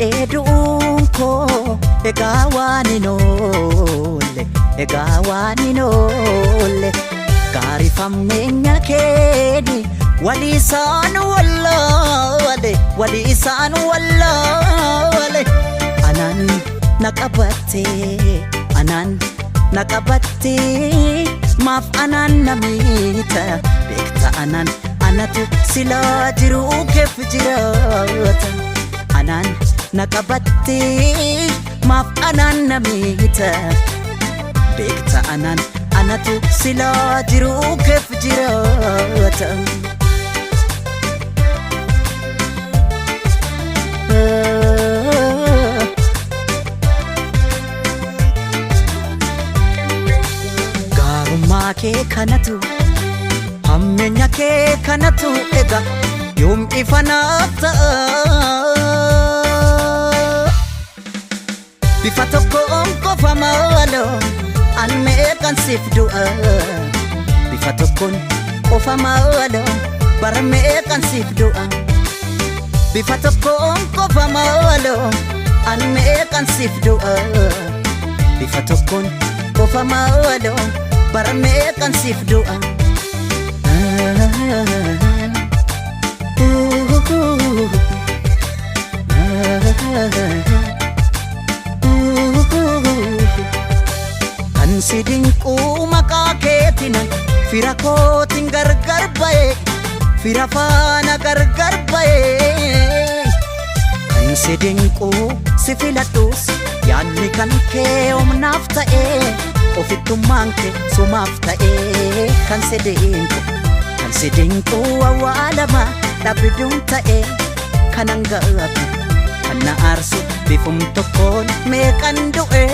jiraadhee du'uun koo egaa waan hin oolle, egaa waan hin oolle. Gaarifamneenya keeni walii isaan wallaale, walii isaan wallaale. Anaan na qabatte, anaan na qabatte, maaf anaan na miita? Beekta anaan anatu silaa jiruu keef jiraata. Anaan na qabatte, maaf anaan na miita? Beekta anaan anatu silaa jiruu keef jiraata. Gaarummaa kee kanatu, hammeenya kee kanatu egaa yoom ifa naaf ta'a? Bifa tokkoon qofa maaloo an meeqan siif du'a? Bifa tokkoon qofa maaloo bara meeqan siif du'a? Bifa tokkoon qofa maaloo an meeqan siif du'a? Bifa tokkoon qofa maaloo bara meeqan siif du'a? Kan si dinquu maqaa keetiin fira kootiin gargar ba'e, fira faana gargar ba'e. Kan si dinquu si filadhus yaadni kan kee humnaaf ta'e, ofittummaan kee sumaaf ta'e. Kan si dinqu, kan si dinquu awwaalama dhabduun ta'e, kanan gaabbu kan na aarsu bifum tokkoon meeqan du'e,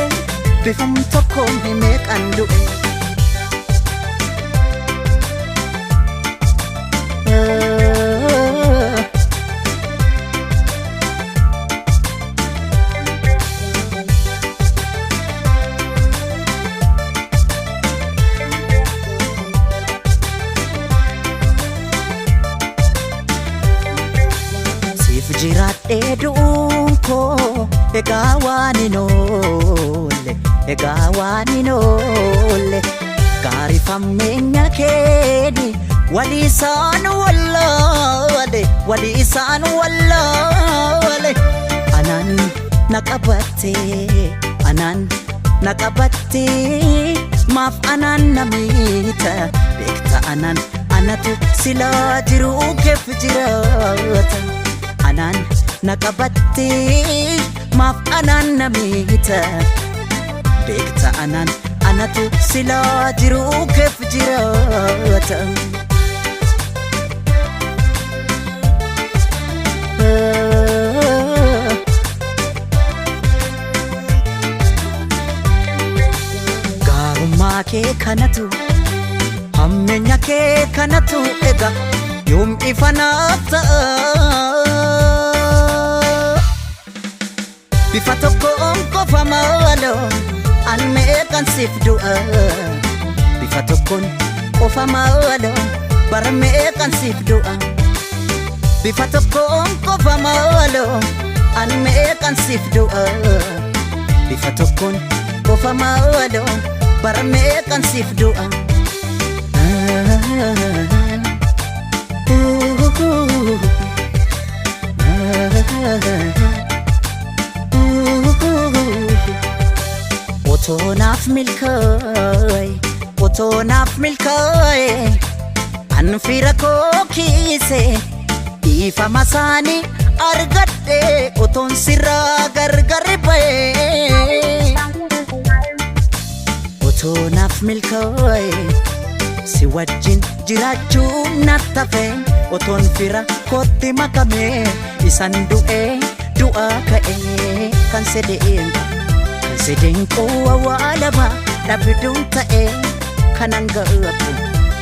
bifum tokkoon meeqan du'e. Siif jiraadhee du'uun koo egaa waan hin oolle, egaa waan hin oolle. Gaarifammeenya keeni walii isaan wallaale, walii isaan wallaale. Anaan na qabatte, anaan na qabatte, maaf anaan na miita? Beekta anaan anatu silaa jiruu keef jiraata. Anaan na qabatte, maaf anaan na miita? Beekta anaan anatu silaa jiruu keef jiraata. Gaarummaa kee kanatu, hammeenya kee kanatu egaa yoom ifa naaf ta'a? Bifa tokkoon qofa maaloo an meeqan siif du'a? Bifa tokkoon qofa maaloo bara meeqan siif du'a? Bifa tokkoon qofa maaloo an meeqan siif du'a? Bifa tokkoon qofa maaloo bara meeqan siif du'a? Otoo naaf milkaa'e, otoo naaf milkaa'e, an fira koo kiise dhiifama isaanii argadhe, otoon sirraa gargar ba'e. Otoo naaf milkaa'e si wajjin jiraachuu natti hafe, otoon fira kootti makame isan du'e du'aa ka'e. Kan si dinqu, kan si dinqu awwaalama dhabduun ta'e, kanan gaabbu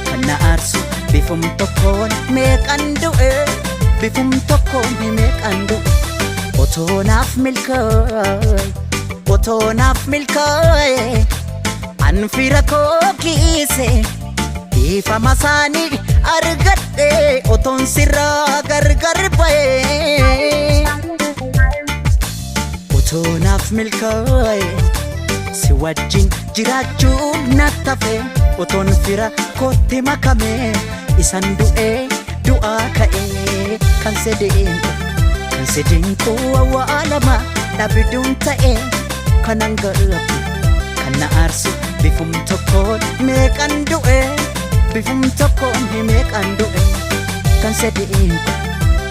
kan na aarsu bifum tokkoon meeqan du'e, bifum tokkoon meeqan du'e. Otoo naaf milkaa'e, otoo naaf milkaa'e, an fira koo kiise dhiifama isaanii argadhe, otoon sirraa gargar ba'e. Otoo naaf milkaa'e si wajjin jiraachuun natti hafe, otoon fira kootti makame, isan du'ee du'aa ka'ee. Kan si dinqu, kan si dinqu, awwaalama dhabduun ta'e kanan gaabbu. Kan na aarsu bifum tokkoon meeqan du'e, bifum tokkoon meeqan du'e. Kan si dinqu,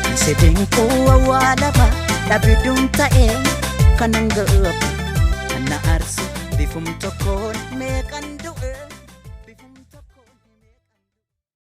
kan si dinqu, awwaalama dhabduun ta'e kanan gaabbu. Kan na aarsu bifum tokkoon meeqan.